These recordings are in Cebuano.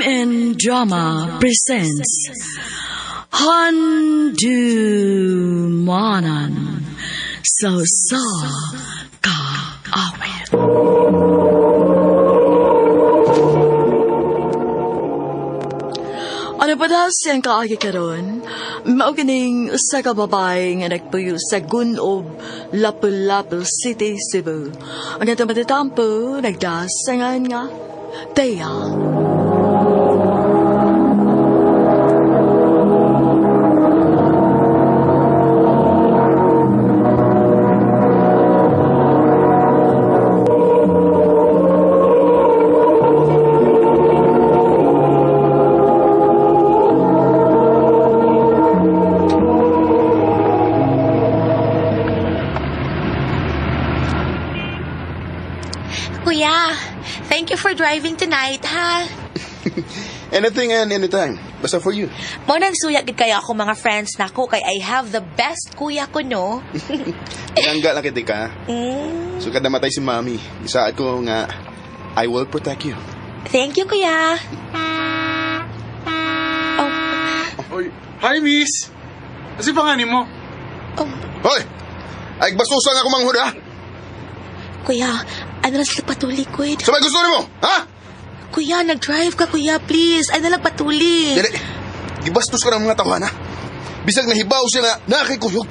MN Drama presents Handumanan sa Sa Kaawit. Ano pa daw siyang kaagi karon? Mao kining usa ka babae nga nagpuyo sa Gunob, Lapu-Lapu City, Cebu. Ang atong matatampo, nagdasangan nga Thea. Kuya, thank you for driving tonight, ha? Anything and anytime. Basta for you. Mao nang suya gid kayo ako mga friends nako kay I have the best kuya ko, no? Tinangga lang kita ka. So kada matay si mami, isaad ko nga, I will protect you. Thank you, kuya. Oh, Oy, hi miss. Kasi pangani mo? Oh, Hoy! Ay, bastusan nga kumanghod, ha? Kuya, ano lang sila patuli, kuya? Sabay gusto nimo, ha? Kuya, nag-drive ka, kuya, please. Ano lang patuli? Dili. Gibastos ka ng mga tawana. Bisag nahibaw siya nga nakikuyog.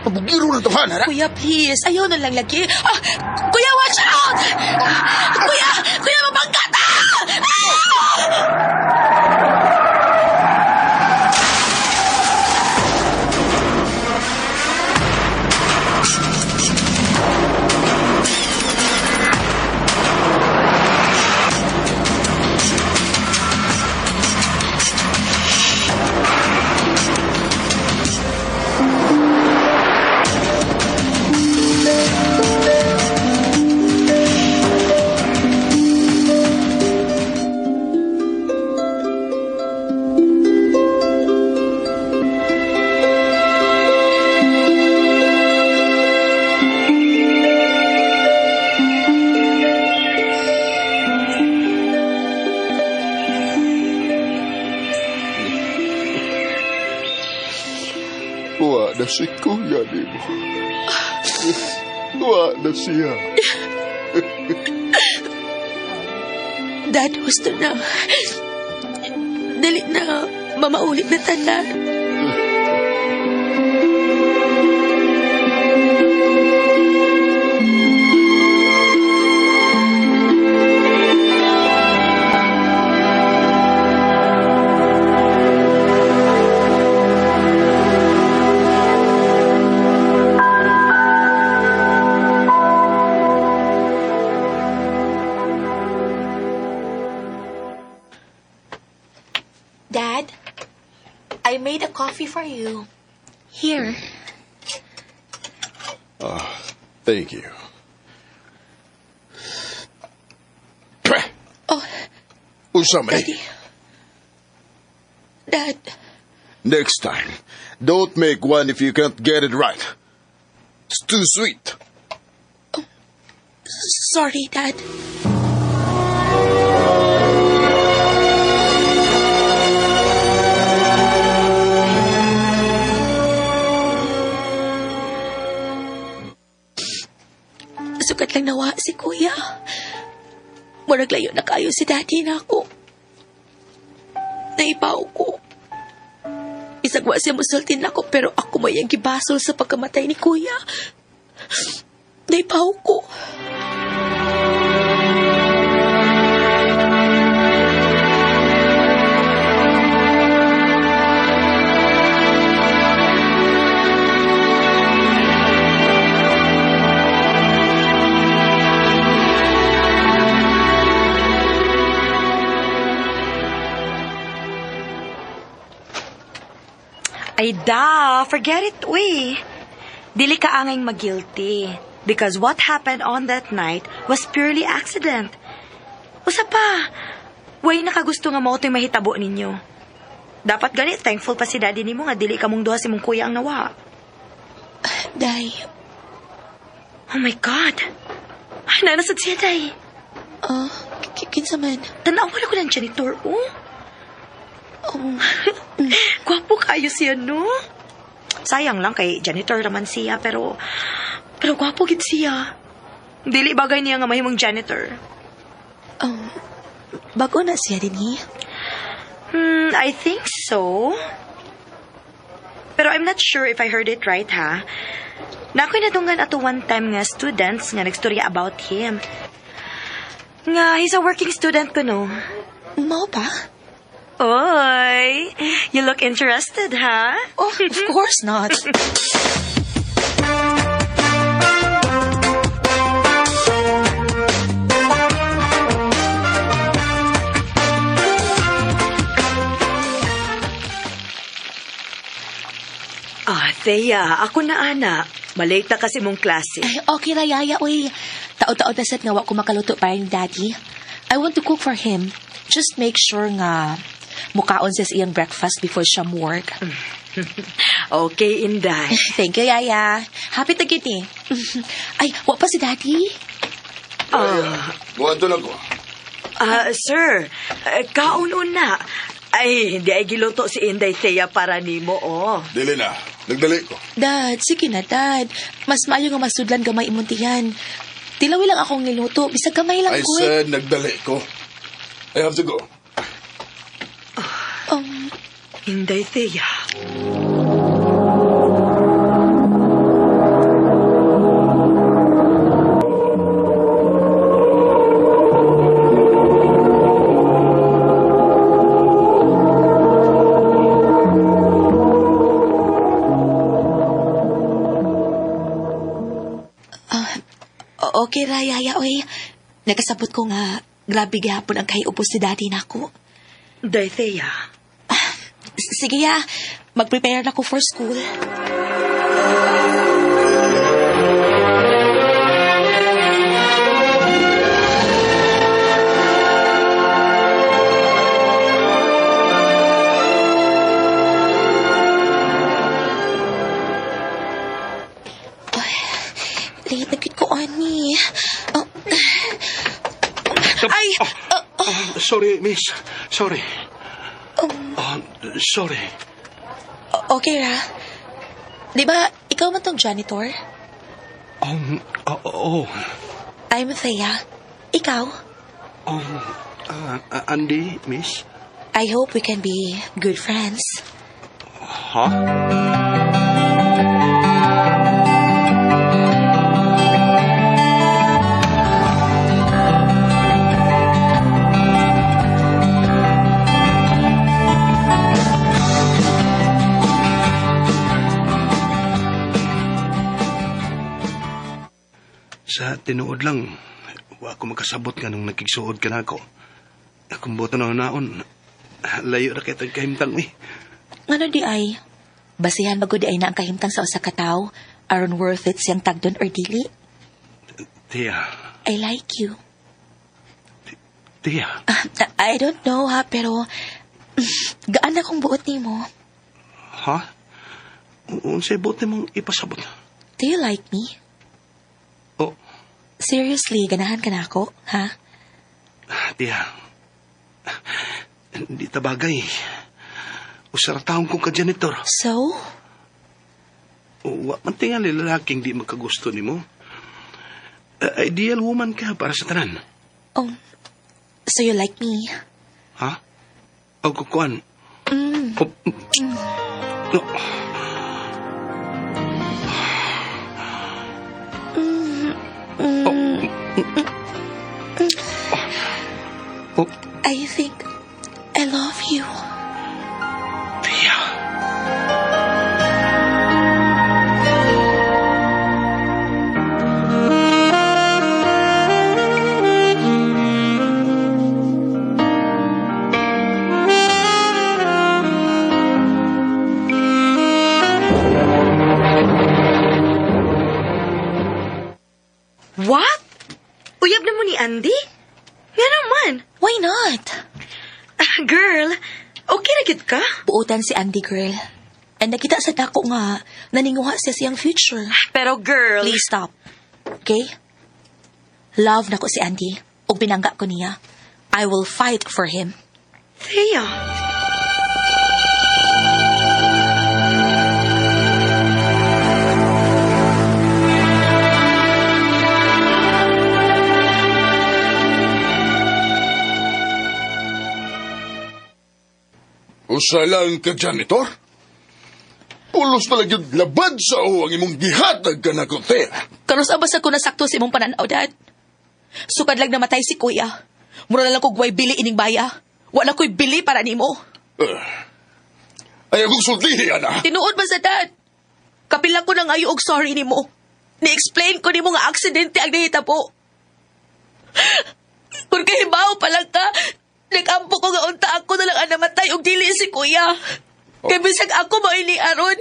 Pabugiro ng tawana, ha? Kuya, please. Ayaw na lang lagi. Ah, kuya, watch out! Kuya! Kuya, mabangga ta! Ah! Wa na si kuya nimo. Wa na siya. Dad, gusto na. Dali na. Mamaulit na tanan. Dad, I made a coffee for you. Here. Thank you. Oh, Unsa man eh? Daddy. Dad, Next time, don't make one if you can't get it right. It's too sweet. Sorry, Dad. Sukat lang nawa si Kuya. Murag layo na kayo si Daddy na ako. Naibaw ko. Isagwa siya musultin ako pero ako may ang gibasol sa pagkamatay ni Kuya. Naibaw ko. Ay da, forget it, uy. Dili ka angay mag-guilty. Because what happened on that night was purely accident. Usa pa, way nakagusto nga mao to'y mahitabo ninyo. Dapat gani, thankful pa si daddy nimo nga dili ka mong duha si mong kuya ang nawa. Day, Oh my God! Ay, nanasad siya, day. Oh, Kinsa man? Tanawa na ko ng janitor, oh. Oh. Gwapo kayo siya, no? Sayang lang kay janitor naman siya, pero gwapo gid siya. Dili bagay niya nga mahimong janitor. Bago na siya din, eh. I think so. Pero I'm not sure if I heard it right, ha? Nakoy nadunggan ato one time nga students nga nagstorya about him. Nga, he's a working student ko, no? Mao pa? Oy, you look interested, ha? Oh, of course not. Ah, Thea, ako na, ana. Malate na kasi mong klase. Ay, okay ra, Yaya, uy. Taod-taod na sad nga wa ko makaluto para ni Daddy. I want to cook for him. Just make sure nga mukaon siya sa iyang breakfast before siya work. Okay, Inday. Thank you, Yaya. Happy to get eh. Ay, wa pa si Daddy? Buwan to lang ko. Sir, kaon-un na. Ay, hindi ay giluto si Inday Thea para nimo, oh. Dili na. Nagdali ko. Dad, sige na, Dad. Mas maayo nga masudlan gamay imong tiyan. Tilawi lang akong niluto. Bisag gamay lang I ko. said nagdali ko. I have to go. Inday Thea. Okay ra, Yaya, oy. Nakasabot ko nga, grabe gihapon ang kahiubos si Daddy nako. Inday Thea. Sige ya, mag-prepare na ko for school. Ay, late na gid ko, ani. Oh. Ay! Sorry, miss. Sorry. Sorry. Okay ra. Di ba, ikaw man tong janitor? Oo. I'm Thea. Ikaw? Andy, miss? I hope we can be good friends. Ha? Sa tinuod lang, wa ko makasabot nga nung nakigsuod ka na ako. Akong buto na naon, layo ra kay tag kahimtang eh. Ngano di ay? Basihan magud ay na ang kahimtang sa usa ka tawo aron worth it siyang tagdon or dili. Tia. I like you. Tia. I don't know ha, pero gaan akong buot nimo. Ha? Unsay buot nimong ipasabot? Do you like me? Oh. Seriously, ganahan ka na ako, ha? Tia, hindi ta bagay. Usa ra taon kong ka-janitor. So? Wa man tingali lalaking di magkagusto nimo. Ideal woman ka para sa tanan. Oh, so you like me? Ha? O kukuan. Mm. Oh, no. Mm. Oh. I think I love you. Tia. What? Uyab na mo ni Andy? Nga naman. Why not? Girl, okay na gid ka? Buotan si Andy, girl. And nakita sa dako nga, naninguha siya siyang future. Pero girl... Please stop. Okay? Love na ko si Andy. Ug binangga ko niya. I will fight for him. Thea. Usa lang ka janitor? Pulos talaga labad sa o ang imong gihatag ka na ko, Thea. Karon sa basta ko nasakto sa imong pananaw, Dad. Sukad lang namatay si Kuya. Mura na lang kog way bili ining baya. Wala ko'y bili para nimo. Ay, akong sultihi, ana. Tinuod ba sa Dad? Kapila ko nang ayo og sorry nimo. Ni-explain ko nimo nga aksidente ang nahitabo. Kung kahibaw pa lang ka, nag-ampo ko nga unta ako na lang ang namatay og dili si Kuya. Kay bisag ako mao ini aron,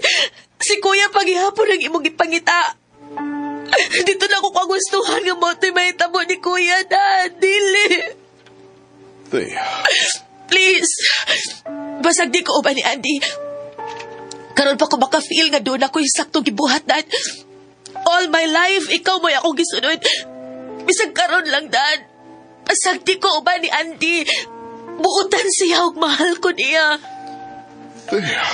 si Kuya paghihapon ang imong gipangita. Dito na ako kagustuhan nga mao to'y mahitabo ni Kuya, Dad. Dili. Thea. Please. Basag di ko uban ni Andy. Karon pa ko maka-feel nga doon ako'y saktong gibuhat, Dad. All my life, ikaw mo'y akong gisunod. Bisag karon lang, Dad. Basag di ko uban ni Andy. Buotan siya og mahal ko niya. Thea.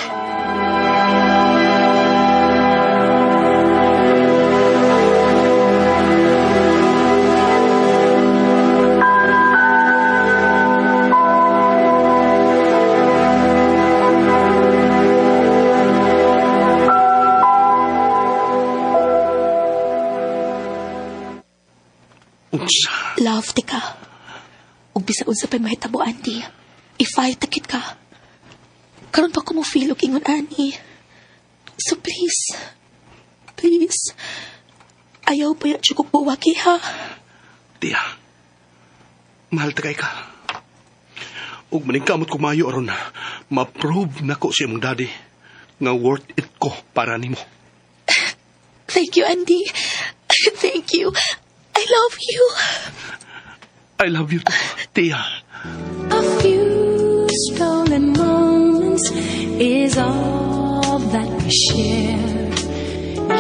Unsa? Love, tika. Ug bisag unsa pa'y mahitabo, Andy. I-fight takit ka. Karon pa ko mo feel og ingon ani. So please, please, ayaw pa ya cukup buwaki ha. Tia, mahal ta kay ka. Ug maningkamot ko maayo aron ma-prove nako sa imong daddy nga worth it ko para nimo. Thank you, Andy. Thank you. I love you. I love you too, Tia. A few stolen moments is all that we share.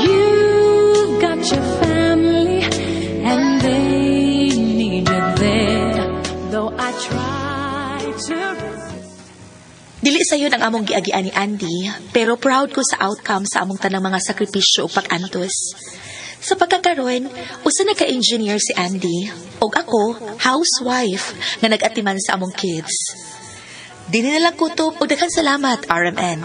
You've got your family and they need you there. Though I try to resist. Dili sayon ang among giagian ni Andy, pero proud ko sa outcome sa among tanang mga sakripisyo ug pag-antos. Sa pagkakaroon, usa na ka-engineer si Andy, ug ako, housewife, nga nag-atiman sa among kids. Dili na lang kutob ug daghang salamat, RMN.